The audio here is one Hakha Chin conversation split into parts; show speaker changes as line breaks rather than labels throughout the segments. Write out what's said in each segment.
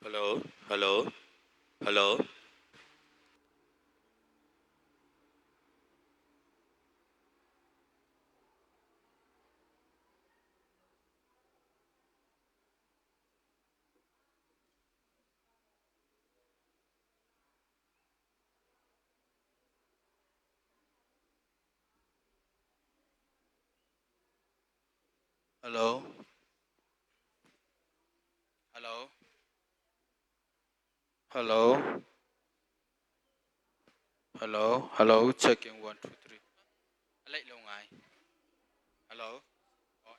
Hello, hello, hello. Hello. Hello. Hello. Hello. Hello. Checking one, two, three. A leih lo ngai. Hello. Oh.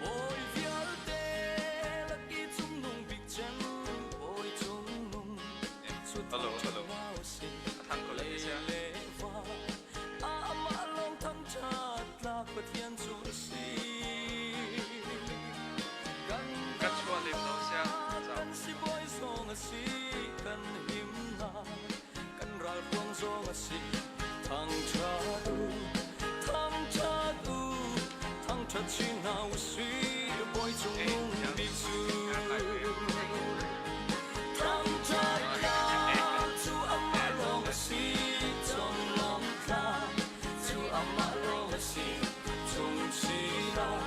Bawi vialte laki cungnung bik cem bawi cungnung cu
Hello, hello.
thangṭhat si
A thang ko lai
lei
sia.
le va amah lawng thangṭhat tlak Pathian cu a si kan
Ka chua lem lo sia. Ca.
kan sibawi zong a si kan himnak kan ralhruang zong a si thangṭhat u thangṭhat u thangṭhat chin hna u sih bawi
Eh,
cungnung
ya.
bik cu
Ya kai ve.
thangṭhat tlak cu amah lawng a si conglawmh tlak cu amah lawng a si cung sinah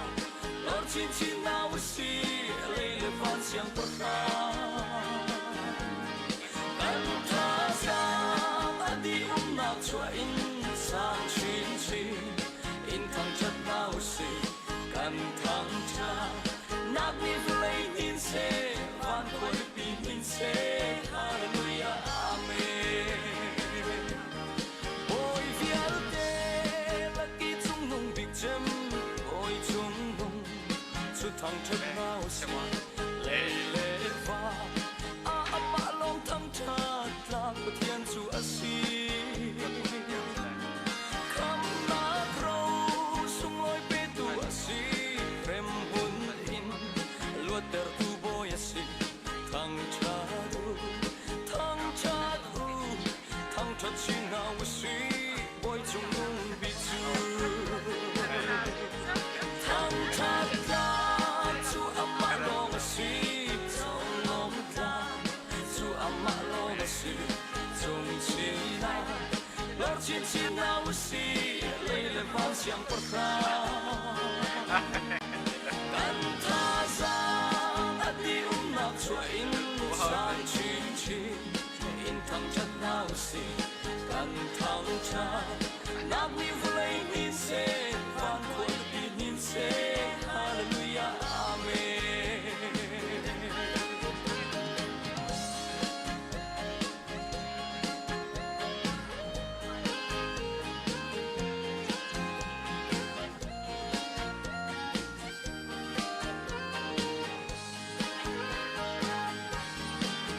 lor chinchin hna u sih lei le van siangpahrang kan thazaang a dih-umnak chuah in sang chinchin in thangṭhat hna u sih kan thangṭhat nak nih vawlei hnin seh. Thangṭhat hna usih lei le va. Amah lawng thangṭhat tlak Pathian cu a si. Khamhnak ro sunglawi petu a si. Hremhmun in luattertu Bawi a si. Thangṭhat u, thangṭhat u, thangṭhat chin hna usih, Bawi cungnung bik cu. Thangṭhat tlak cu amah lawng a si, conglawmh tlak cu amah lawng a si. Cung chin ah lor chinchin hna usih, lei le van siangpahrang. Kan thazaang a dih-umnak chuah in sang chinchin in thangṭhat hna usih. Kan thangṭhat nak nih vawlei hnin seh, van khualipi hnin seh. Hallelujah, Amen.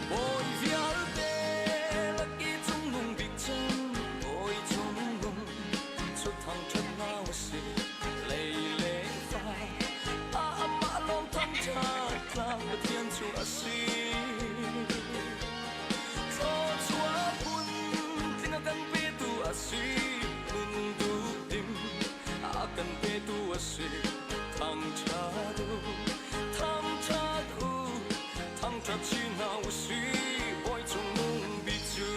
Bawi vialte lak i cungnung bik cun bawi cungnung cu thangṭhat hna usih lei le fa amah lawng thangṭhat tlak Pathian cu a si. Thluachuah phun tling a kan petu a si, nun duhdim a kan petu a si. Thangṭhat u, thangṭhat u, thangṭhat chin hna usih, Bawi cungnung bik cu.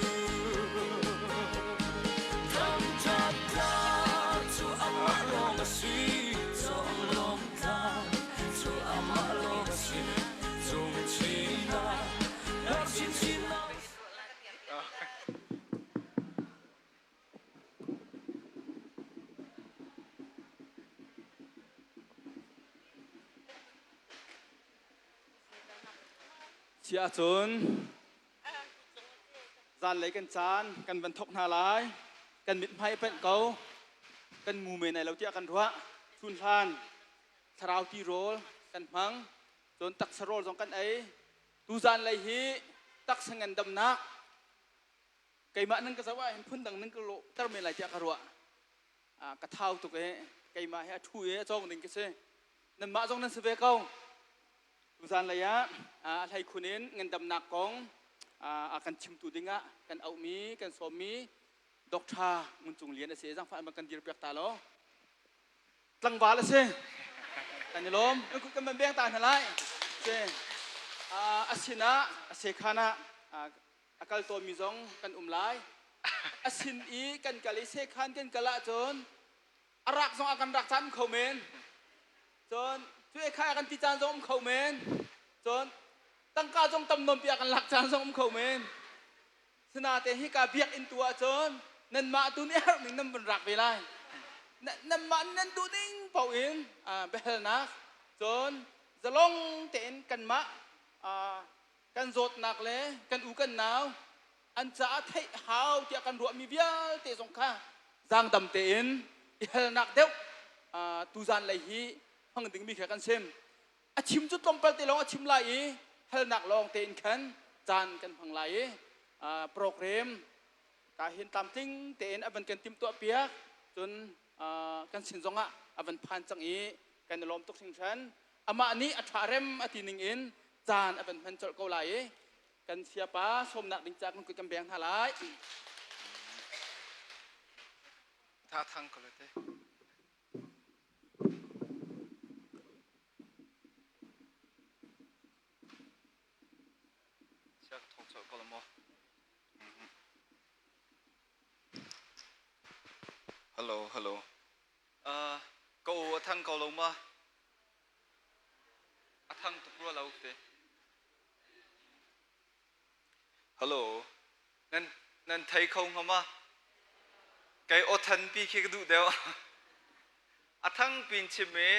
Thangṭhat tlak cu amah lawng a si, conglawmh tlak cu amah lawng a si. Cung chin ah, lar chinchin ah.
Si ahcun zanlei kan caan kan van thok hna lai. Kan mithmai a panh ko. Kan mu men ai lo tiah kan ruah. Chun hlan thlarau tirawl kan hmang. Cun taksa rawl zong kan ei. Tu zanlei hi taksa ngandamnak keimah nan ka zoh ah hin phundang nan ka lawhter men lai tiah ka ruah. Ka thau tuk i keimah hi a ṭhu i a cawng ding ka si. Nanmah zong nan si ve ko. Tuzan lei ah a hleikhun in ngandamnak kong a kan chimtu dingah kan auhmi, kan sawmmi Dr. Ngun Cung Lian a si. Zangfah in kan dirpiak ta law. Tlangval a si. Kan i lawm. Kan ban beng ta hna lai. Si. A sinah, a sekhan ah a kal tawnmi zong kan um lai. A sin i kan kal i sekhan kan kal ahcun a rak zong a kan rak caan kho men. Cun cu e khai a kan ti caan zong um kho men. Cun tangka zong tam nawn pi a kan lak caan zong um kho men. Sinate hika biakinn tu ahcun nanmah tu nih herh ning nan vun rak ve lai. Nanmah nan duh ning paoh in biahalnak cun zalong tein kanmah kan zawtnak le kan u kan nau an caah theih hau tiah kan ruahmi vialte zong kha zaangdam tein i halnak deuh tuzan lei hi hmang dingmi kha kan sim. A chim cu tlawmpal te lawng a chim lai i halnak lawng tein khan caan kan hmang lai i program ka hin tlamtling tein a van kan timhtuah piak cun kan sin zongah a van phan cang i kan i lawm tuk hringhran. Amah nih a ṭha rem a ti ning in caan a van hman colh ko lai i kan siapa sawmnak ding ca kan kut kan beng hna lai.
Tha thang ko le te. Sia ka thong colh ko la maw? Hello, hello. Ka aw a thang ko lo ma? A thang tuk rua lo te. Hello. Nan nan thei kho hnga ma? Kei aw than pi khi ka duh deuh. A thang pin chim i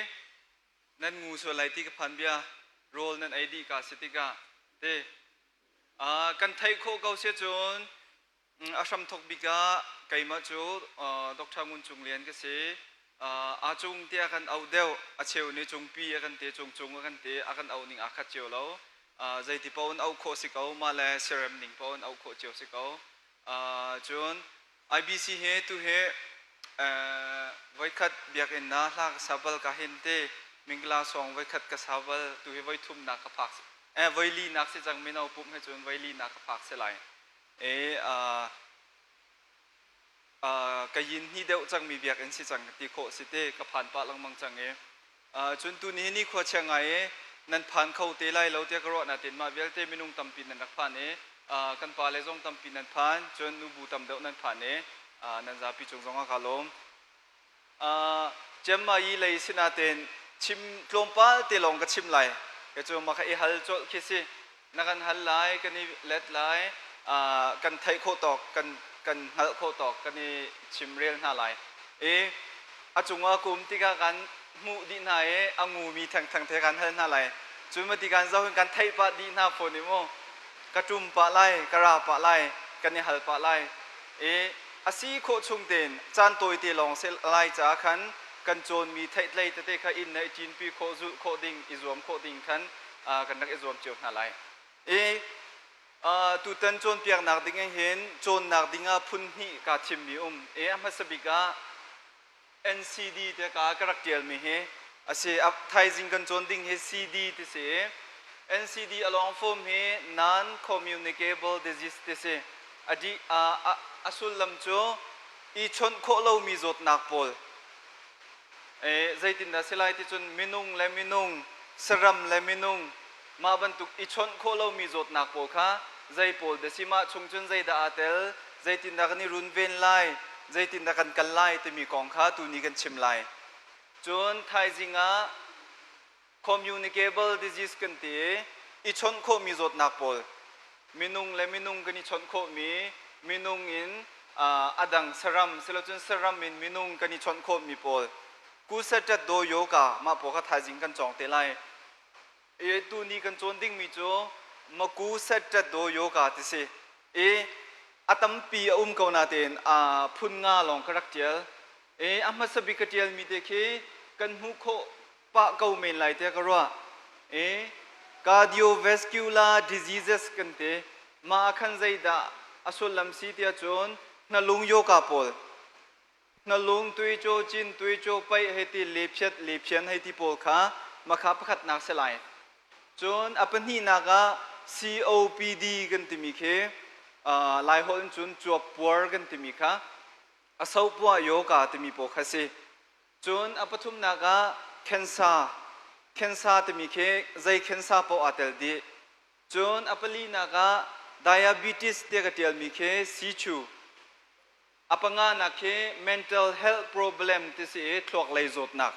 nan ngu sual lai ti ka phan bia. Rawl nan ei dih ka si tikah te kan theih khawh ko si cun a hramthok bik ah keimah cu Dr. Ngun Cung Lian ka si. Aa cung tiah kan auh deuh. A cheu nih cungpi a kan ti, cungcung a kan ti, a kan auh ning aa khat cio lo. Zeiti paoh in auh khawh si ko, mah le siarem ning paoh in auh khawh cio si ko. Cun IBC he tu he voikhat biakinn ah hla ka sa bal ka hin te mingla song voikhat ka sa bal tu hi voithum nak ka phak voili nak si cang mino pum he cun voili nak ka phak si lai. E ka yin hni deuh cangmi biakinn si cang ti khawh si te ka phan pah lengmang cang i cun tuni hi nikhua chia ngai i nan phan kho te lai lo tiah ka ruah nain mah vialte minung tampi nan rak phan i kan pale zong tampi nan phan cun nubu tam deuh nan phan i nan zapi cung zong ah ka lawm. Ciammai lei sinaten chim tlawmpal te lawng ka chim lai. Ka cu ma kha i hal colh khi si. Na kan hal lai, kan i let lai, kan theih khawh tawk, kan kan hngalh khawh tawk kan i chim rel hna lai. I a cungah kum tikah kan hmuh dih hna i a ngumi thengtheng the kan hal hna lai. Cun ma ti kan zoh hin kan theih pah dih hna fawn i mu. Ka ṭum pah lai, ka ra pah lai, kan i hal pah lai. I a si khawh chung tein caan tawite lawng si lai caah khan kan cawnmi theihtlei tete kha inn na i ṭinpi khawh, zulh khawh ding, i zuam khawh ding khan kan rak i zuam cio hna lai. I tutan cawnpiaknak ding ah hin cawnnak ding ah phun hnih kaa thimmi um. I a hmasa bik ah NCD te ka ka rak ṭialmi hi a si. Thaizing kan cawn ding hi CD ti si i NCD a long form hi non-communicable disease ti si. A di a sullam cu i chawnh khawh lomi zawtnak pawl. Zeitindah si lai ti cun minung le minung, saram le minung mah bantuk i chawnh khawh lomi zawtnak pawl kha zei pawl dah si mah chung cun zeidah aa tel, zeitindah kan i runven lai, zeitindah kan kal lai timi kong kha tuni kan chim lai. Cun thaizing ah communicable disease kan ti i i chawnh khawhmi zawtnak pawl minung le minung kan i chawnh khawhmi minung in a dang saram silocun saram in minung kan i chawnh khawhmi pawl kusatat do yoga mah pawl kha thaizing kan cawng te lai. I tuni kan cawn dingmi cu maku settat do yoga ti si i a tampi a um ko natein a phun nga lawng ka rak ṭial i a hmasa bik ka ṭialmi te khi kan hmuh khawh pah ko men lai tiah ka ruah i cardiovascular diseases kan ti. Mah ah khan zeidah a sullam si tiah cun hnalung yoga pawl, hnalung tuicaw cin tuicaw paih hei ti lephiat lephian hei ti pawl kha makha pakhatnak si lai. Cun a pahnihnak ah COPD kan timi khi Laiholh in cun cuap puar kan timi kha a sopua yoga timi pawl kha si. Cun a pathumnak ah khensa khensa timi khi zei khensa paoh aa tel dih. Cun a palinak ah diabetes tiah ka ṭialmi khi sichu. A panganak khi mental health problem ti si i thluak lei zawtnak.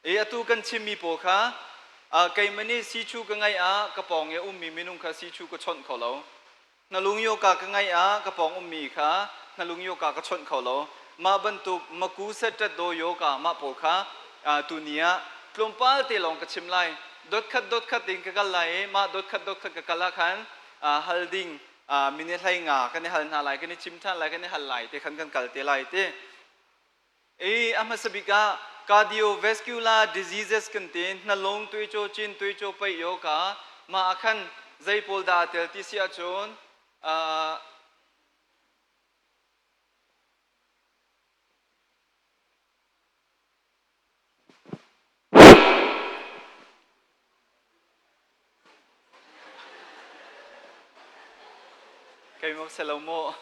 I atu kan chimmi pawl kha keimah nih sichu ka ngeih ah ka pawng i a ummi minung kha sichu ka chawnh kho lo. Hnalung yoka ka ngeih ah ka pawng ummi kha hnalung yoka ka chawnh kho lo. Mah bantuk maku setrat do yoga mah pawl kha tuni ah tlawmpal te lawng ka chim lai. Dot khat dot khat in ka kal lai i mah dot khat dot khat ka kal ah khan hal ding mine hlei nga kan i hal hna lai, kan i chim ṭhan lai, kan i hal lai te khan kan kal te lai ti. I a hmasa bik ah cardiovascular diseases kan ti hnalung tuicaw cin tuicaw paih yo ka mah ah khan zei pawl dah tel ti si ahcun Keimah si lo maw?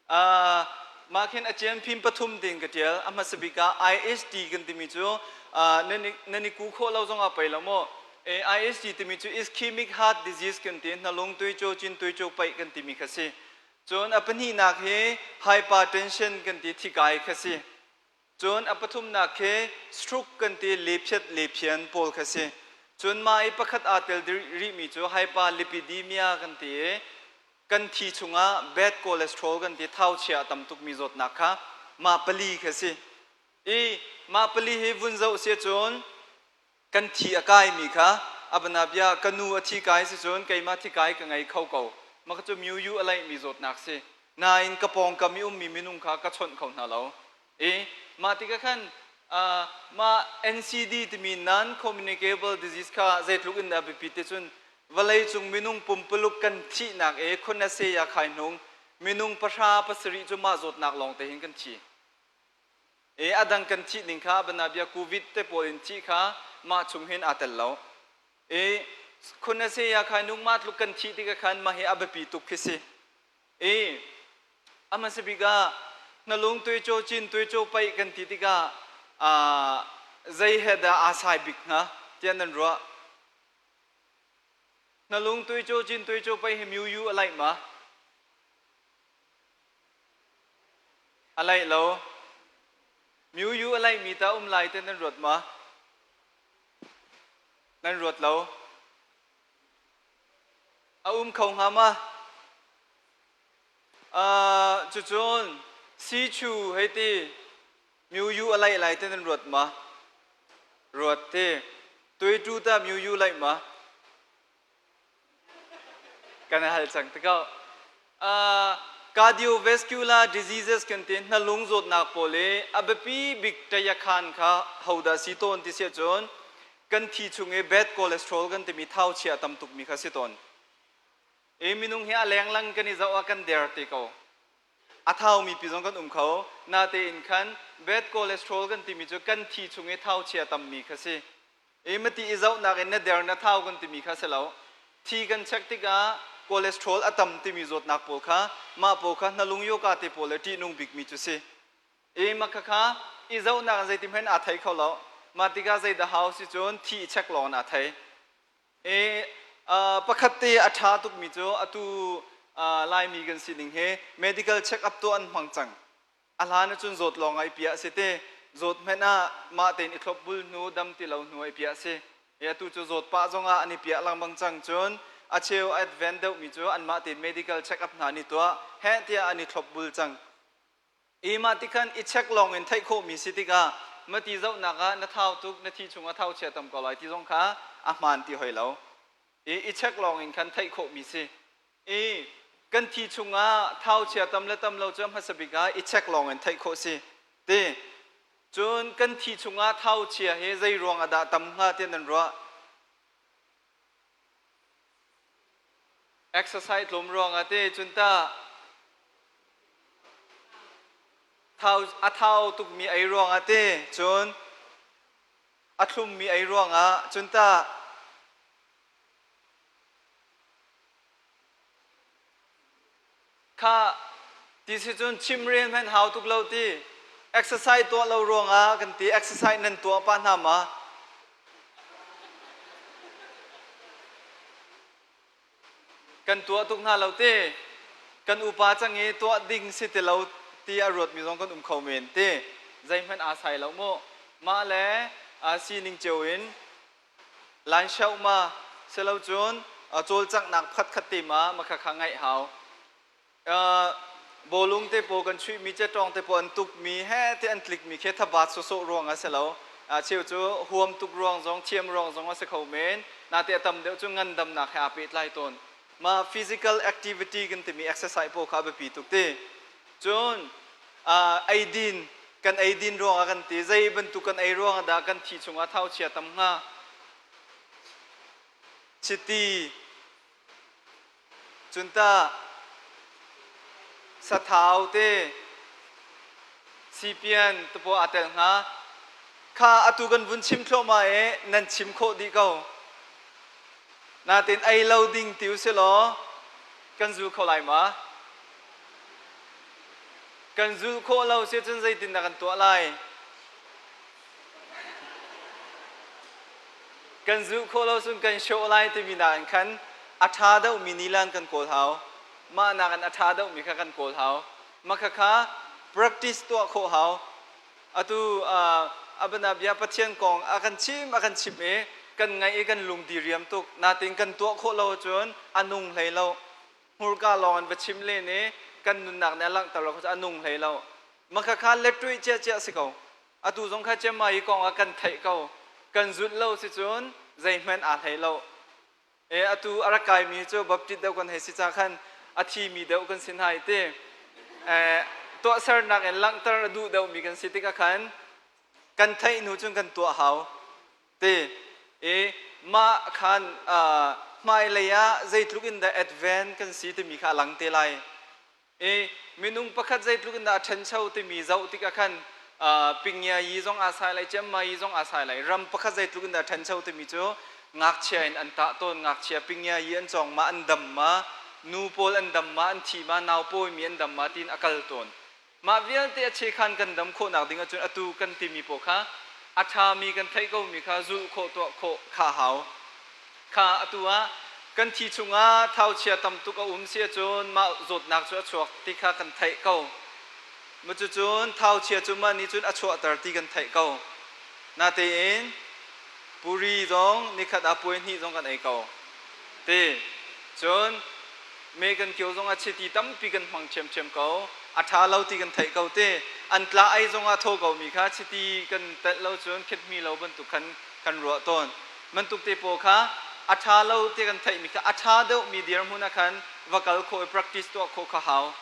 Uh, mah khin a cian phim pathum ding ka tial. A hmasa bik ah ISD kan timi cu uh, nan i ku khawh lo zong ah pei lo maw? ISD timi cu ischemic heart disease kan ti, hnalung tuicaw, cin tuicaw paih kan timi kha si. Cun a pahnihnak hi hypertension kan ti, thikai kha si. Cun a pathumnak khi stroke kan ti lephiat lephian pawl kha si. Cun mah i pakhat aa tel rihmi cu hyperlipidemia kan ti i kan thi chungah bad cholesterol kan ti thauchia a tam tukmi zawtnak kha mah pali kha si. I mah pali hi vun zoh si cun kan thi a kaimi kha abana bia ka nu a thi kai si cun keimah thi kai ka ngei kho ko. Mah cu myu a laihmi zawtnak si. Nain ka pawngkam i ummi minung kha ka chawnh kho hna lo. I mah tikah khan mah NCD timi non-communicable disease kha zeitluk in dah biapi ti cun vawleicung minung pumpuluk kan thihnak i khunase ya khai hnung minung pahra pasarih cu mah zawtnak lawng te hin kan thi. I a dang kan thih ning kha banabia COVID te pawl in thih kha mah chung hin aa tel lo. I khunase ya khai nung mah tluk kan thih tikah khan mah hi a biapi tuk khi si. I a hmasa bik ah na lung tuicaw cin tuicaw paih kan ti tikah zei he dah aa sai bik hnga tiah nan ruah? Na lung tuicaw cin tuicaw paih hi miu yu a laih ma? A laih lo. Miu yu a laihmi ta um lai te nan ruat ma? Nan ruat lo. A um kho hnga ma? Cucun sichu hei ti miu a laih lai ti nan ruat ma? Ruat ti. Tuitu ta miu laih ma? Kan hal cang te ko. Cardiovascular diseases kan ti hnalung zawtnak pawl i a biapi bik tayakhan kha hodah si tawn ti si ahcun kan thi chung i bad cholesterol kan timi thau chia tam tukmi kha si tawn. I minung hi a lenglang kan i zoh ah kan der te ko. A thaumi pi zong kan um kho. Natein khan bad cholesterol kan timi cu kan thi chung i thau chia tammi kha si. I mati i zohnak in na der na thau kan timi kha si lo. Thi kan check tikah cholesterol a tam timi zawtnak pawl kha mah pawl kha hnalung yoga te pawl le ṭihnung bikmi cu si. I mah khakha i zohnak in zeitin aa thei kho lo. Mah tikah zeidah hau si cun thi i check lawng in aa thei. I pakhat te a ṭha tukmi cu atu Laimi kan sining hi medical check up tuah an hmang cang. A hlan ahcun zawt lawng ah i piah a si te. Zawt hmanh ah mah tein i thlopbul hnu, dam ti lo hnu ah i piah a si. I atu cu zawt pah zong ah an i piah lengmang cang. Cun a cheu advent deuhmi cu anmah tein medical check up hna an i tuah. Heh tiah an i thlopbul cang. I mah tikhan i check lawng in theih khawhmi si tikah mati zohnak ah na thau tuk, na thi chungah thau chia tam ko lai ti zong kha a hmaan ti hoi lo. I i check lawng in khan theih khawhmi si. I kan thi chungah thau chia tam le tam lo cu hmasa bik ah i check lawng in theih khawh si. Ti cun kan thi chungah thau chia hi zei ruang ah dah tam hnga ti nan ruah? Exercise tlawm ruangah te cun tah thau a thau tukmi ei ruangah te cun a thlummi ei ruangah cun tah kha ti si cun chimrel hmanh hau tuk lo ti exercise tuah lo ruangah kan ti exercise nan tuah pah hna ma kan tuah tuk hna lo ti kan upa cang i tuah ding si ti lo ti a ruatmi zong kan um kho men ti zeihmanh aa sai lo mu mah le sining cio in Lan sioh ma silo cun cawlcanghnak pakhatkhat te ma ma khakha ngaih hau. Bawlung te pawl kan chuihmi cetawng te pawl an tukmi he te an tlikmi khi thabat sawsawh ruang a si lo. Cheu cu huam tuk ruang zong thiam ruang zong a si kho men. Nate a tam deuh cu ngandamnak he aa pehtlai tawn. Ma physical activity kan timi exercise pawl kha a biapi tuk ti. Cun eidin kan eidin ruangah kan ti zei bantuk kan ei ruangah dah kan thi chungah thauchia tam hnga chiti cun tah sathau te sipian tupaw aa tel hnga kha atu kan vun chim thluahmah i nan chim khawh dih ko natin ei lo ding ti usilaw kan zul kho lai ma Kan zulh khawh lo si cun zeitindah kan tuah lai? Kan zulh khawh lo cun kan hrawh lai timi nakin khan a ṭha deuhmi nilan kan kawl hau. Mah nakin a ṭha deuhmi kha kan kawl hau. Mah khakha practice tuah khawh hau. Atu abana bia Pathian kong a kan chim a kan chimh i kan ngaih i kan lung diriam tuk. Natin kan tuah khawh lo ahcun a nung hlei lo. Hmurka lawng in va chim len i kan nunnak nih a langhter lo kha cu a nung hlei lo. Maka kha lettuih ciahciah si ko. Atu zong kha cemma hi kong ah kan theih ko. Kan zulh lo si cun zeihmanh aa hlei lo. E atu a rak kaimi cu Baptist deuh kan hei si ca khan a thimi deuh kan si hna i ti. E, Tuahsernak in langhter a duh deuhmi kan si tikah khan kan theih hnu cun kan tuah hau. Ti i mah khan hmailei ah zeitluk in dah advent kan si timi kha a lang te lai. I minung pakhat zeitluk in dah a ṭhancho timi zoh tikah khan pingya yi zong aa sai lai, ciamma yi zong aa sai lai. Ram pakhat zeitluk in dah a ṭhancho timi cu ngakchia in an tah tawn. Ngakchia pingya yi an cawng ma, an dam ma, nu pawl an dam ma, an thi ma, nau pawimi an dam ma tiin a kal tawn. Mah vialte a chekhan kan dam khawhnak ding ahcun atu kan timi pawl kha a ṭhami kan theih komi kha zulh khawh tuah khawh kha hau. Kha atu ah kan thi chungah thauchia tam tuk a um si ahcun mah zawtnak cu a chuak ti kha kan theih ko. Cucun thauchia cu mah nih cun a chuahter ti kan theih ko. Natein puri zong nikhat ah puai hnih zong kan ei ko. Ti cun me kan kio zong ah chiti tampi kan hmang ṭhiamṭhiam ko. A ṭha lo ti kan theih ko ti. An tla ei zong ah thaw ko mi kha chiti kan telh lo cun khethmi lo bantuk khan kan ruah tawn. Bantuk te pawl kha a ṭha lo ti kan theihmi kha a ṭha deuhmi dirhmun ah khan va kal khawh i practice tuah khawh kha hau.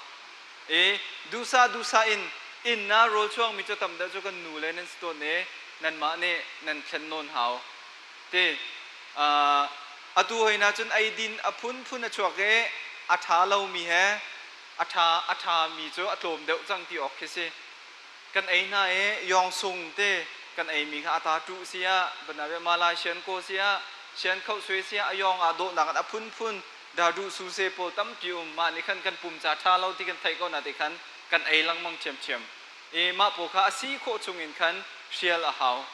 I duhsah duhsah in inn ah rawl chuangmi cu tam deuh cu kan nu le nan si tawn i nanmah nih nan thlen nawn hau. Ti atu hoi na cun eidin a phunphun a chuak i a ṭha lomi he a ṭha a ṭhami cu a tlawm deuh cang ti awk khi si. Kan ei hna i yawngsung te kan eimi kha ata ṭuh si ah banabe malai sian ko si ah sian khoh sui si ah a yawng ah dawhnak in a phunphun dadu su se pawl tampi um. Mah nih khan kan pum ca ṭha lo ti kan theih ko na te khan kan ei lengmang ṭhiamṭhiam i mah pawl kha a si khawh chung in khan hrial a hau.